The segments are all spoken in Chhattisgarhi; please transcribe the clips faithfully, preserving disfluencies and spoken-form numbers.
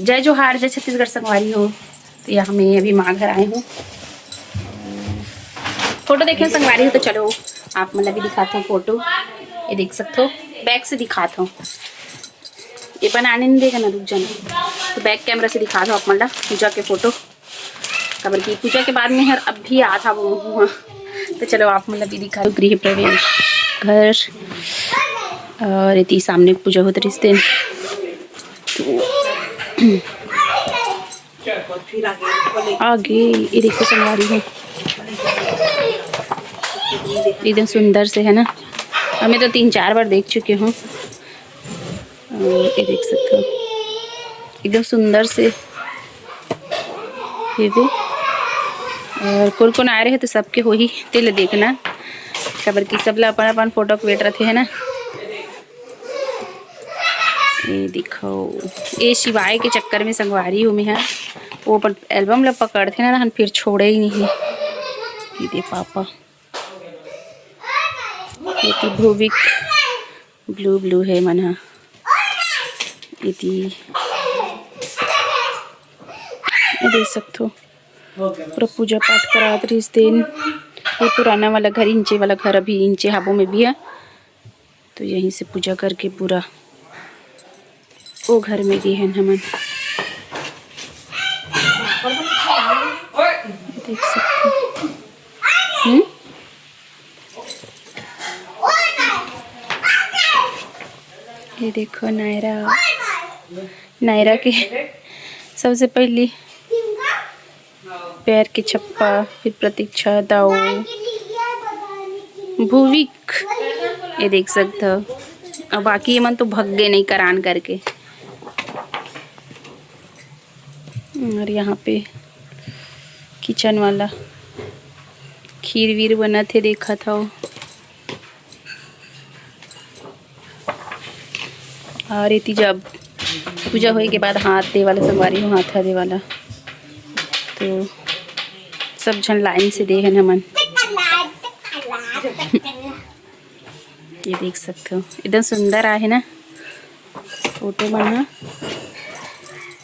जय जोहार, जय छत्तीसगढ़ संगवारी हो। तो यहाँ मैं अभी माँ घर आए हूँ, फोटो देखे संगवारी हो। तो चलो आप मन ला भी दिखात हूँ फोटो। ये देख सकत हो, बैक से दिखात हूँ। ये बनाने नहीं देगा ना, रुक जाना। तो बैक कैमरा से दिखात हूँ आप मन ला पूजा के फोटो, काबर कि पूजा के बाद में हर अब भी आत हवं। तो चलो आप मन ला भी दिखा, गृह प्रवेश घर, और एती सामने पूजा होत रहिस तेन। तो आगे ये देखो संगवारी हो, एकदम सुंदर से है ना। अब मैं तो तीन चार बार देख चुकी हूँ। और ये देख सकते हो, एकदम सुंदर से हेवे। और कोन कोन आए रहे तो सबके होही, तेला देखना, काबर कि सब ला अपन अपन फोटो के वेट रथे, है ना। ये देखो, ये शिवाय के चक्कर में संगवारी हूँ मैं हा, वो अपन एल्बम ला पकड़थे ना, तहन फिर छोड़े ही नहीं। ये दे पापा, ये ती भुविक blue blue है मन हा। ये ती, ये देख सकथो, पूरा पूजा पाठ करात रहिस तेन। ये पुराना वाला घर, इंचे वाला घर, अभी इंचे हाबो में भी है। तो यहीं से पूजा करके पूरा वो घर में गे हन हमन। देख सकते हो। हम्म? ये देखो नायरा, नायरा के सबसे पहली पैर के छप्पा, फिर प्रतीक्षा, दाऊ, भुविक, ये देख सकते हो। अब बाकी ये मन तो भग गए नहीं करान करके। और यहाँ पे किचन वाला खीर वीर बनत हे, देखत हव। और एती जब पूजा होए के बाद हाथ दे वाला, संगवारी हो, हाथ दे वाला, तो सब झन लाइन से दे हन हमन। ये देख सकते हो, एकदम सुंदर आहे ना फोटो मन ह।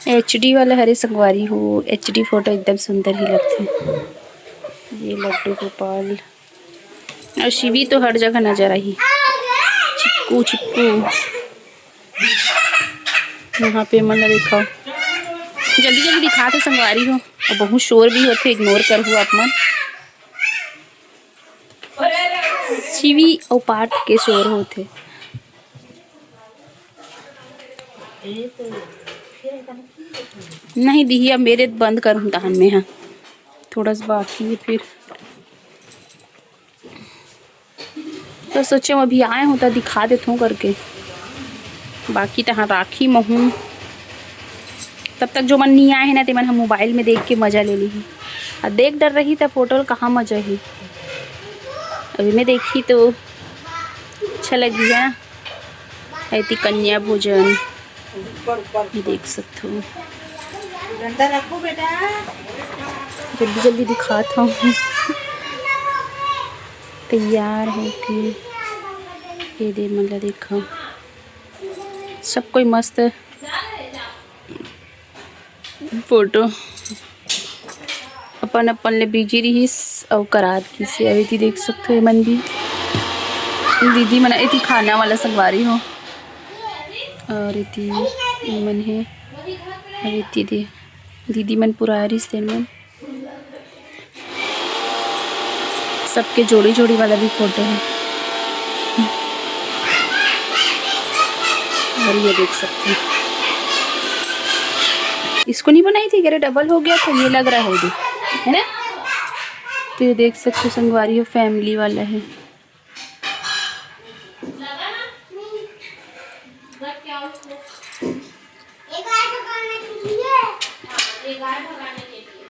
एच डी वाला हरे संगवारी हो, एच डी फोटो एकदम सुंदर ही लगथे। ये लड्डू गोपाल और शिवी तो हर जगह नजर आही, चिपकू चिपकू। यहाँ पे मन ला दिखाओ, जल्दी जल्दी दिखात हे संगवारी हो, और बहुत शोर भी होथे, इग्नोर करहु आप मन। शिवी अउ पाठ के शोर होथे। नहीं दिही, अब मेरे बंद करहूँ तहन में हा, थोड़ा सा बाकी है फिर। तो सोचे अभी आए हूँ तो दिखा देत हूँ करके, बाकी तहाँ राखी महूँ। तब तक जो मन नहीं आए हैं ना, ते मन हम मोबाइल में देख के मजा ले ली। आ देख डर रही त फोटो ल कहाँ मजा ही। अभी मैं देखी तो अच्छा लगी है ना। एती कन्या भोजन, ये देख सकते हो। जल्दी जल्दी दिखात हूँ। तैयार होके ये दे मन ला देखा, सब कोई मस्त फोटो अपन अपन ले बिजी रिहिस अउ करात किसे। अउ एती देख सकथो, एमन भी दीदी मन एती खाना वाला संगवारी हो, और एती एमन हे, अउ एती दे दीदी मन पुरा रिहिस तेन मन। सबके जोड़ी जोड़ी वाला भी फोटो है। और ये देख सकते हैं, इसको नहीं बनाई थी, अरे डबल हो गया था, ये लग रहा है, ये है ना। तो ये देख सकते हो, संगवारी हो, फैमिली वाला है।